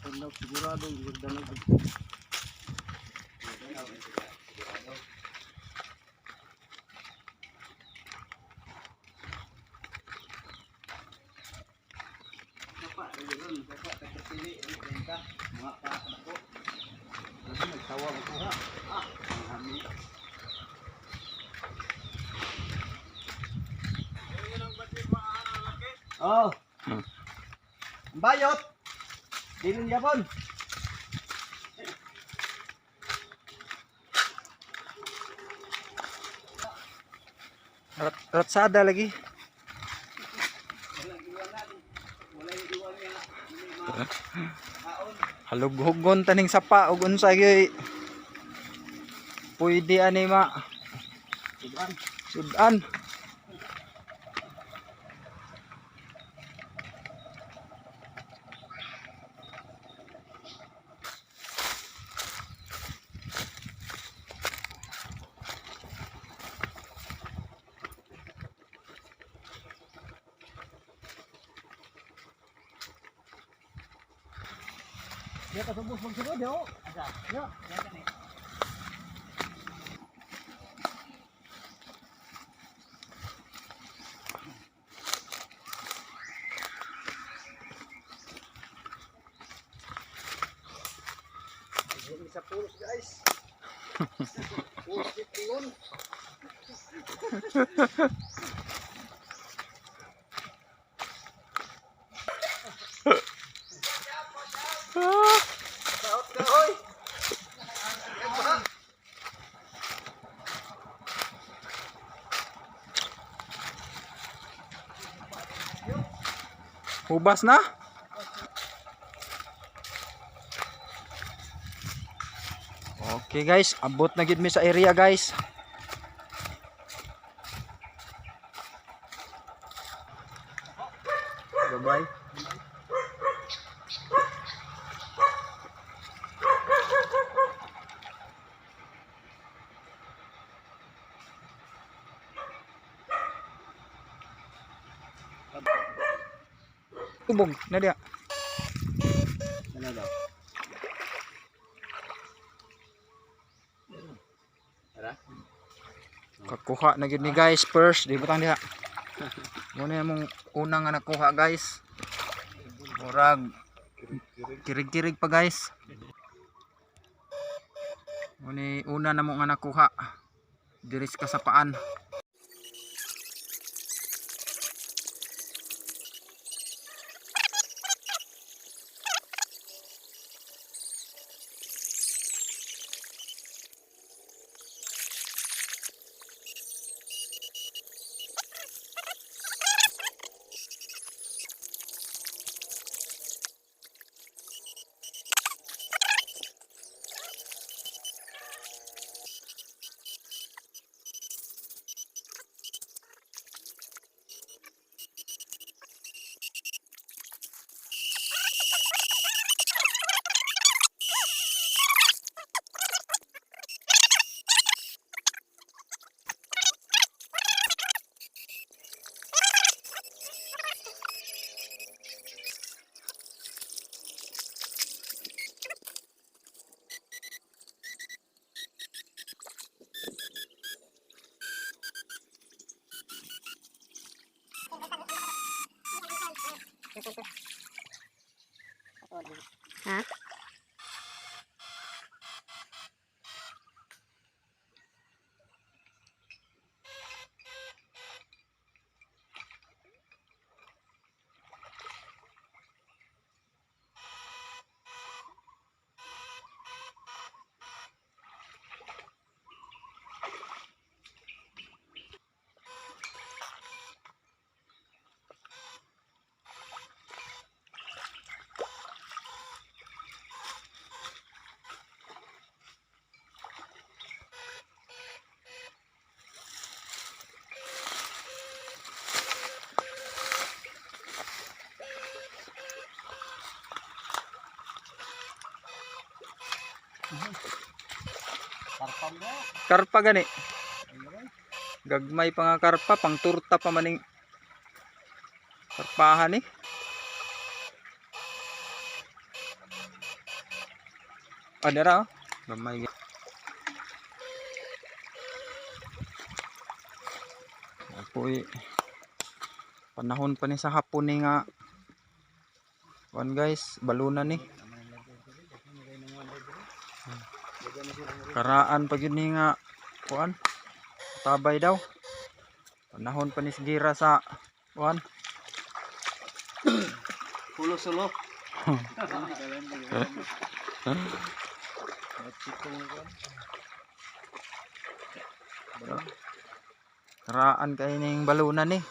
Ano, sigurado yung danog. Kapa, yun, kapa, kakasili, benta, mga pa, ako. Kasi nagtawa ko ha. Ah, ang hami. Oh. Ang bayot. Dilin yapon. Ratsada lagi. Walang iwanan. Walang iwan niya. Hindi ma- Halughugon taning sapa ug unsa gyud. Pwede ani ma Sudan. sudan. Dia kasubos magsugod yo. Asa? Yo. Sa pulos, guys. Pulos tingon. Saot ka, hoy. Hubas na. Okay guys, abot na gid mi sa area, guys. Gabay. Tubog na diya. Ano daw? Tara. Kakuha na gid mi, guys, first di butang diha. Muna mong una nga nakuha, guys. Murag kirig-kirig pa, guys. Muna una na mo nga nakuha. Diri sa kasapaan. Karpam na. Karpa gani. Gagmay pa nga karpa, pang turta pa maning karpahan eh. Ah, dara oh. Gamay. Apoy. Panahon pa ni sa hapon ni nga. Kuan guys, baluna ni. Karaan pa gyud ni nga kuan. Tabay daw. Panahon pa ni sa gira sa kuan. Pulo sulo. Karaan kay ning baluna ni.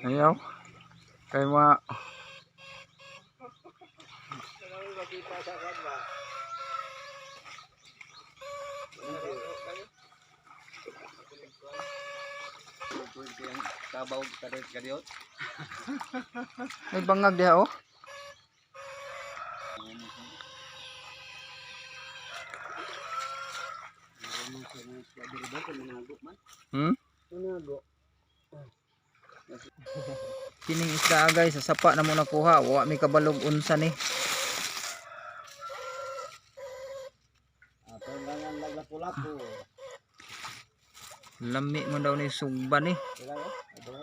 Ayaw. Kay ma Kabaw kadiyot kadiyot. May bangag diha oh. Hmm? Kining isda ah, guys, sa sapa na mo nakuha, wa mi kabalog unsa ni. Ato nga laglapo-lapo. Lami mo daw ni sugba ni. Wala eh. Wala.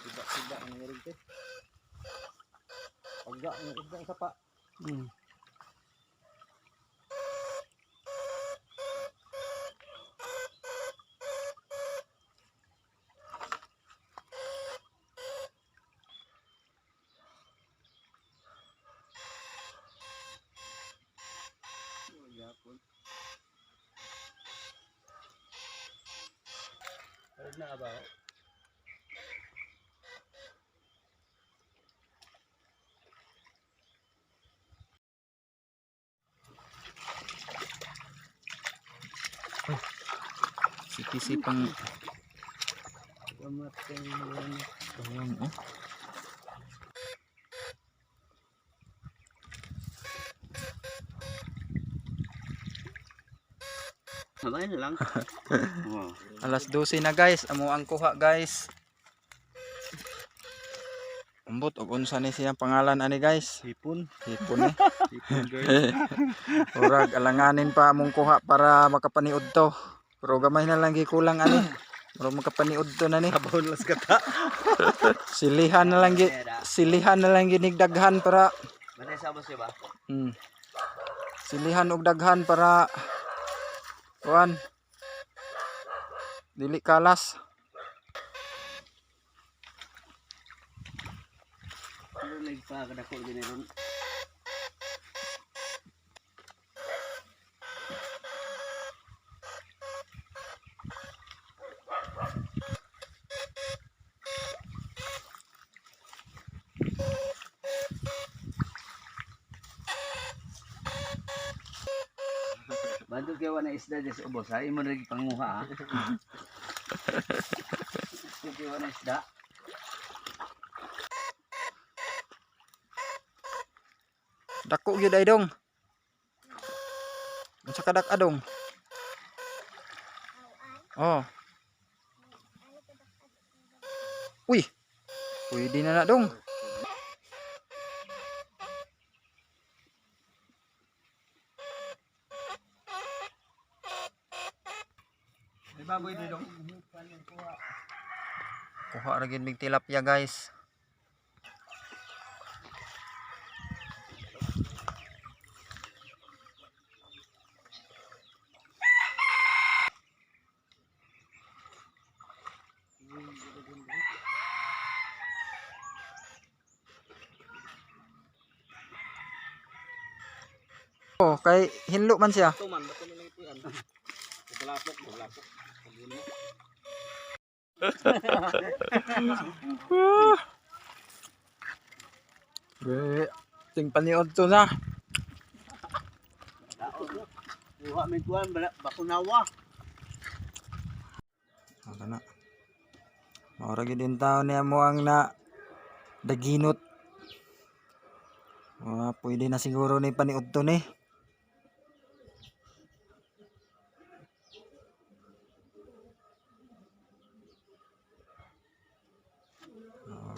Iba-iba ang nangyari. Pagga ang isda ang sapa. Na ba? Sipisi pang bawang oh. Sabay na lang. Oh. Alas 12 na guys, amo ang kuha guys. Ambot og unsa ni siyang pangalan ani guys? Hipon. Hipon ni. Hipon girl. Urag alanganin pa among kuha para makapaniud to. Pero gamay na lang gikulang ani. Pero makapaniud to na ni. Sabaw na lang kata. Silihan na lang gi silihan na lang ginig daghan para Bantay sa boss ba? Silihan og daghan para kuan dili kalas. Ano nagpa kadako gini ron? Bantog kay wala isda di sa ubos ha, imo rin panguha ha. Bantog kay wala isda. Dako gyud ay dong. Unsa ka dak adong? Oh. Uy. Pwede na na dong. May baboy dito. Kuha ra gyud mig tilapia guys. Oh, kay hinlo man siya. Ito man, bato na lang ito yan. Lapok, lapok. Be, ting paniod to na. Kuha may kuhan, bakunawa. Ano na. Maura gyud in taon niya mo ang na daginot. Ah, pwede na siguro ni paniud to ni.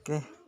Okay.